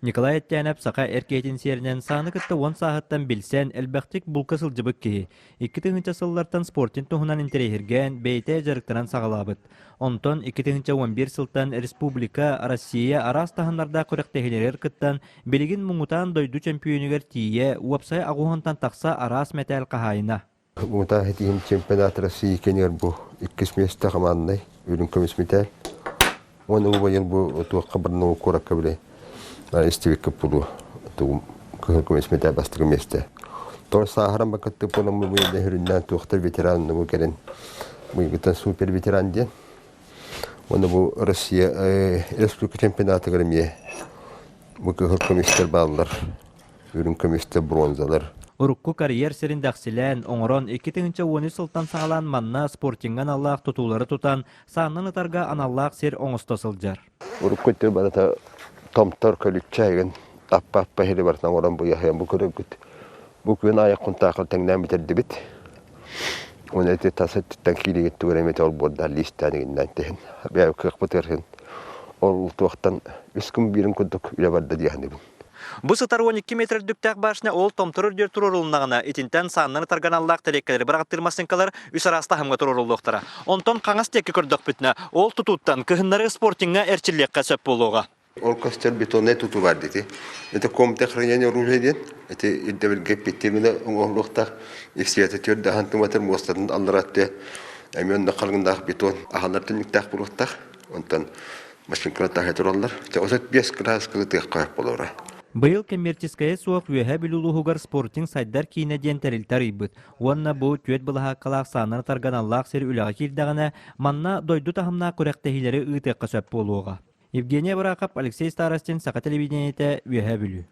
Николай Эттээнэп саха эр киһитин сиэринэн сааны кытта уон сааһыттан билсэн, элбэхтик булка сылдьыбыт киһи. 2000 сыллартан спортинг туһунан интэриэһиргээн, бэйэтэ дьарыктанан саҕалаабыт. Онтон 2011 сылтан республика, Россия араас таһымнардаах күрэхтэһиилэригэр кыттан, билигин муҥутаан дойду чөмпүйүөнүгэр тиийэ, уопсай аҕуһунтан тахса араас мэтээл хаһаайына. Муҥутаан этиһим чемпионат России кэнигэр бу иккис миэстэ команднай үрүҥ көмүс мэтээл. Уонна бу быйыл бу туохха барна куоракка били истибиккэ буолуо тугум кыһыл көмүс мэтээл бастакы миэстэ. Тоҕо сааһыран бакыттык буолан бу быйыл үрүннээн туохтар ветеран бу кэлин быйылгыттан супер ветеран диэн. Уонна бу Россия республика чемпионатыгар эмиэ бу кыһыл көмүстэр бааллар. Үрүҥ көмүстэр бронзалар. Урукку карьер сирин дэхсилээн, оҥорон 2013 сылтан саҕалаан манна спортиҥҥа аналлаах тутуулары тутан, сааннан ытарга аналлаах сир оҥосто сылдьар. Урукку өттүгэр барыта томтор көлүччэ айгын аппа-аппа иһили барытын оҥорон бу яһыйан бу көрөргүт. Бу күн аайы хунтаахыл тэҥнээн бүтэрдибит. Уонна ити тас өттүттэн кииригит тугу эмит олбуордаан лиистээн игиннээн тэһин. Бэйэ кыахпытыгар ол туохтан үс күн биирин курдук үлэ барда дии саныыбын. Бу сытар 12 метр үрдүктээх башня ол томтор үрдүгэр туруорулуннаҕына, итинтэн сааннан ытарга аналлаах тэриэккэлэри быраҕаттыыр массыыҥкалар үс араас таһымҥа туруоруллуохтара. Онтон хаҥас диэки көрдөхпүтүнэ, ол тутууттан кыһыннары спортиҥҥа эрчиллиэххэ сөп буолуоҕа. Ол көстөр бетоннай тутуу бар дии. Это комната хранения оружия диэн. Ити ирдэбилгэ эппиттиир оҥоһуллуохтаах. Исиэтэ түөрт ахан туматыр муостатын алларатты эмиэ онно халыҥнаах бетон аһалар түннүктээх буолуохтаах. Онтон Машинкалар таһа тураллар. 35 кырааскалы тыахха болора. Быйыл коммерческайа суох Үөһээ Бүлүү улууһугар спортинг сайдар киинэ диэн тэрилтэ арыйбыт уонна бу түөрт былаһааккалаах саанан ытарга аналлаах сир үлэҕэ киирдэҕинэ, манна дойду таһымнаах күрэхтэһиилэри ыытыахха сөп буолуоҕа. Евгения Барахов, Алексей Старостин, Саха телевидениетэ, Үөһээ Бүлүү.